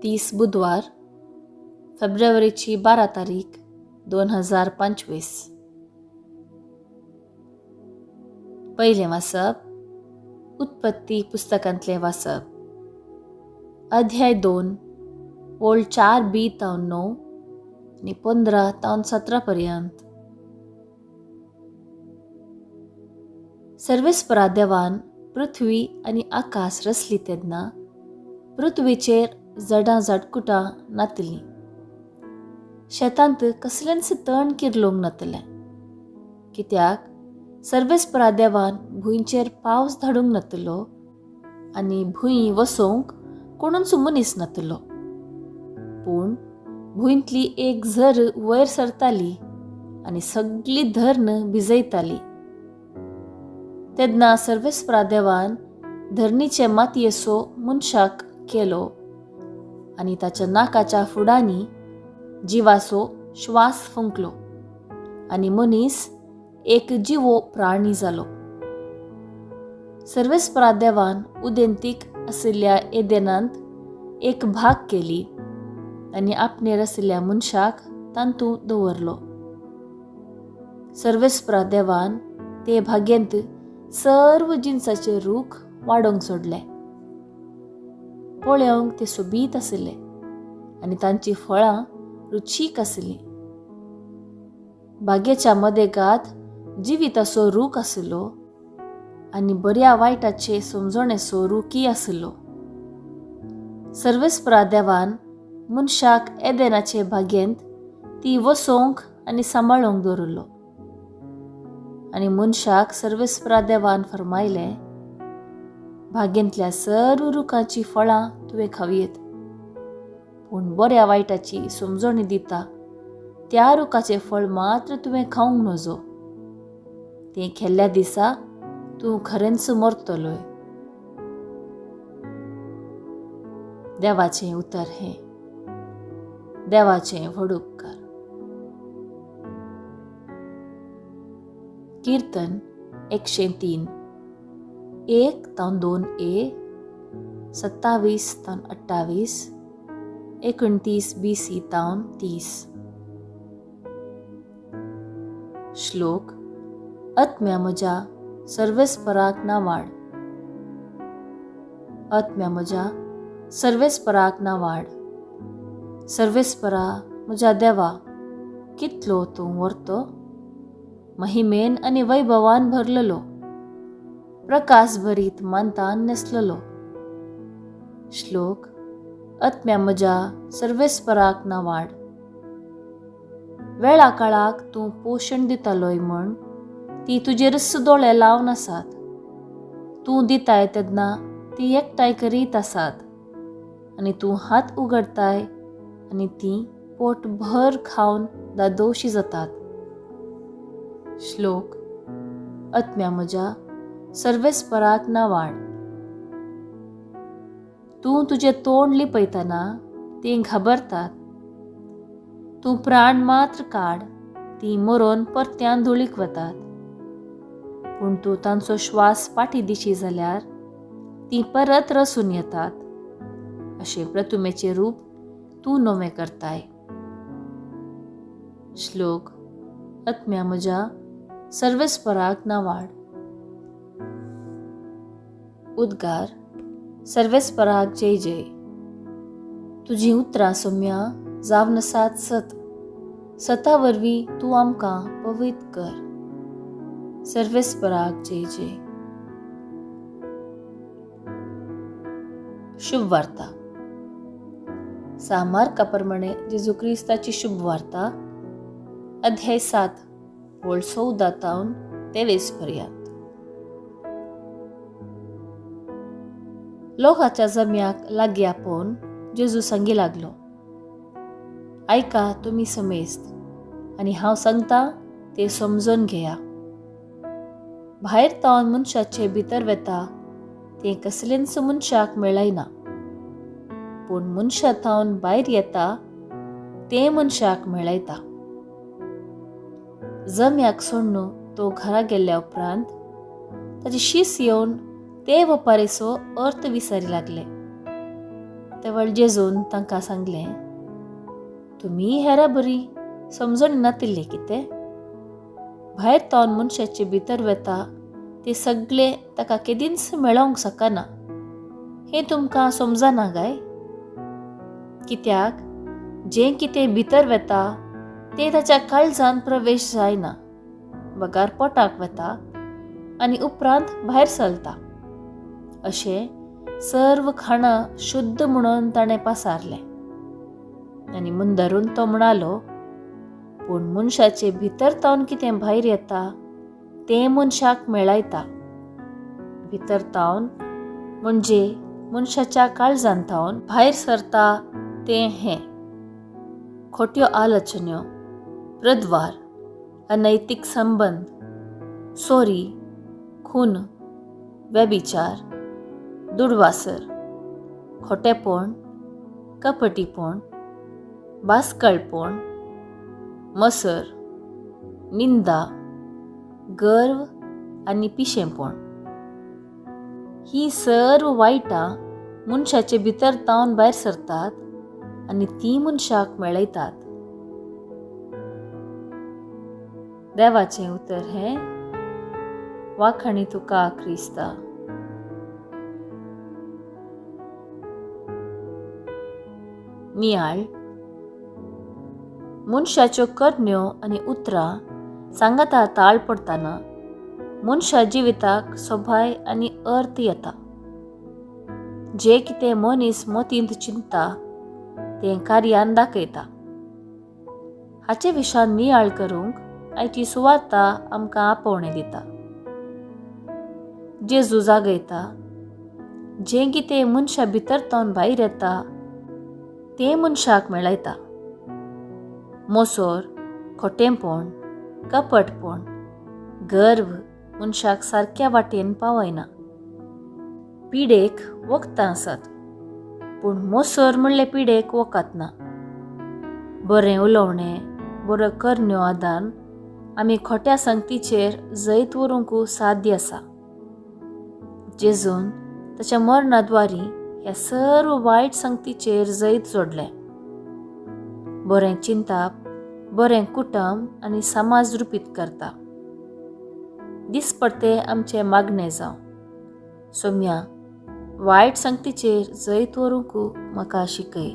30 बुधवार, फेब्रुवारीची 12 तारीख 2025. पयलें वाचप उत्पत्ती पुस्तकांतलें वाचप, अध्याय 2 ओळ 4 बी तावन 9 आनी 15 तावन 17 पर्यंत. सर्वेस्परा देवान पृथ्वी आनी आकाश रचली तेन्ना पृथ्वीचेर जडां झाडकुटां नातलीं, शेतांत कसलेंच तण किरलोवंक नातलें, कित्याक सर्वेस्परा देवान भुंयचेर पावस धाडूंक नातलो आनी भूंय वसोवंक कोणूच मनीस नातलो. पूण भुंयतली एक झर वयर सरताली आनी सगली धरण भिजयताली. तेन्ना सर्वेस्परा देवान धरणीचे मातयेचो मनशाक केलो आनी ताच्या नाकाच्या फुडांनी जिवाचो श्वास फुंकलो आनी मनीस एक जिवो प्राणी जालो. सर्वेस्परा देवान उदेंतीक आशिल्ल्या एदेनांत एक भाग केली आनी आपणेर आशिल्ल्या मनशाक तांतू दवरलो. सर्वेस्परा देवान ते भागेंत सर्व जिनसाचे रूख वाडोवंक सोडले. पळोवंक ते सोबीत आशिल्ले आनी तांची फळां रुचीक आशिल्लीं. बागेच्या मदेगात जिविताचो रूख आशिल्लो आनी बऱ्या वायटाचे समजणेचो रुखय आशिल्लो. सर्वेस्परा देवान मनशाक एदेनाचे बागेंत ती वसोवंक आनी सांबाळूंक दवरिल्लो. आनी मनशाक सर्वेस्परा देवान फर्मायलें, बागेंतल्या सर्व रुखाचीं फळां तुवें खावयेत, पूण बऱ्या वायटाची समजणी दिता त्या रुखाचें फळ मात्र तुवें खावंक नजो, तें खेल्ल्या दिसा तूं खरेंच मरतलोय. देवाचें उतर हें. देवाचें व्हड उपकार. कीर्तन 103, 1 तावन 2 ए, 27 तावन 28, 29 बी सी तावन 30. श्लोक आत्म्या म्हज्या सर्वेस्पराक नावाड. आत्म्या म्हज्या सर्वेस्पराक नावाड. सर्वेस्परा म्हज्या देवा, कितलो तूं व्हरतो, महिमेन आनी वैभवान भरलेलो, प्रकाश भरीत मानतान नेसलेलो. श्लोक आत्म्या म्हज्या सर्वेस्पराक नावाड. वेळा काळाक तूं पोशण दितालोय म्हण ती तुजेरच दोळे लावन आसात. तूं दिताय तेन्ना ती एकठांय करीत आसात आनी तूं हात उगडताय आनी ती पोट भर खावन दादोशी जातात. श्लोक आत्म्या म्हज्या सर्वेस्पराक नावाड. तूं तुजें तोंड लिपयतना तीं घाबरतात. तूं प्राण मात्र काड, तीं मरोन परत्यान धुळीक वतात. पूण तूं तांचो श्वास फाटी दिशी जाल्यार तीं परत रसून येतात. अशें प्रतिमेचें रूप तूं नवें करताय. श्लोक आत्म्या म्हज्या सर्वेस्पराक नावाड. उद्गार सर्वेस्पराक जय जय. तुजीं उतरां सोम्या जावन आसात सत, सता वरवीं तूं आमकां पवित्र कर. सर्वेस्पराक जय जय. शुभ वार्ता. सामार्का प्रमाणे जेजू क्रिस्ताची शुभ वार्ता, अध्याय 7 ओळ 14 तावन 23 पर्यंत. लोकाच्या जम्याक लागीं आपोवन जेजू सांगी लागलो, आयका तुमी समेस्त आनी हांव सांगता तें समजून घेया. भायर तावन मनशाचे भितर वेता तें कसलेंच मनशाक मेळयना, पूण मनशा थावन भायर येता तें मनशाक मेळयता. जम्याक सोडून तो घरा गेल्ल्या उपरांत ताचे शीस येवन ते वपारेचो अर्थ विसारी लागले. तेवळ जेजून तांकां सांगलें, तुमी हेरा बरी समजणी नातिल्लें कितें? भायर तावन मनशाचे भितर वेता ते सगळे ताका केदींच मेळोवंक शकना, हें तुमकां समजना काय? कित्याक जें कितें भितर वेता तें ताच्या काळजान प्रवेश जायना, बगार पोटाक वता आनी उपरांत भायर सरता. अशें सर्व खाणां शुद्ध म्हणून ताणें पासारलें. आनी मुंदरून तो म्हणालो, पूण मनशाचे भितर तावन कितें भायर येता तें मनशाक मेळयता. भितर तावन म्हणजे मनशाच्या काळजान तावन भायर सरता तें हें: खोट्यो आलोचन्यो, प्रद्वार, अनैतीक संबंद, सोरी, खून, व्यभिचार, दुडवासर, खोटेपण, कपटीपण, बास्कळपण, मसर, निंदा, गर्व आनी पिशेंपण. ही सर्व वायटां मनशाचे भितर तावन भायर सरतात आनी ती मनशाक मेळयतात. देवाचें उतर हें. वाखाणी तुका क्रिस्ता. नियाळ. मनशाच्यो करण्यो आनी उतरां सांगाता ताळ पडटना मनशा जिविताक सोभाय आनी अर्थ येता. जे कितें मनीस मतींत चिंता तें कार्यान दाखयता. हाचे विशान नियाळ करूंक आयची सुवाता आमकां आपोवणें दिता. जेजू जागयता, जें कितें मनशा भितर तावन भायर येता तें मनशाक मेळयता. मोसोर, खोटेंपण, कपटपण, गर्व मनशाक सारक्या वाटेन पावयना. पिडेक वखदां आसात, पूण मोसोर म्हणले पिडेक वखद ना. बरें उलोवणें, बऱ्यो करण्यो आदान आमी खोट्या संगतीचेर जैत व्हरूंक साध्य आसा. जेजून ताच्या मरणाद्वारी ह्या सर्व वायट संगतीचेर जैत जोडलें. बरें चिंताप बरें कुटुंब आनी समाज रुपीत करता. दिसपडते आमचें मागणें जावं, सोम्या वायट संगतीचेर जैत व्हरूंक म्हाका शिकय.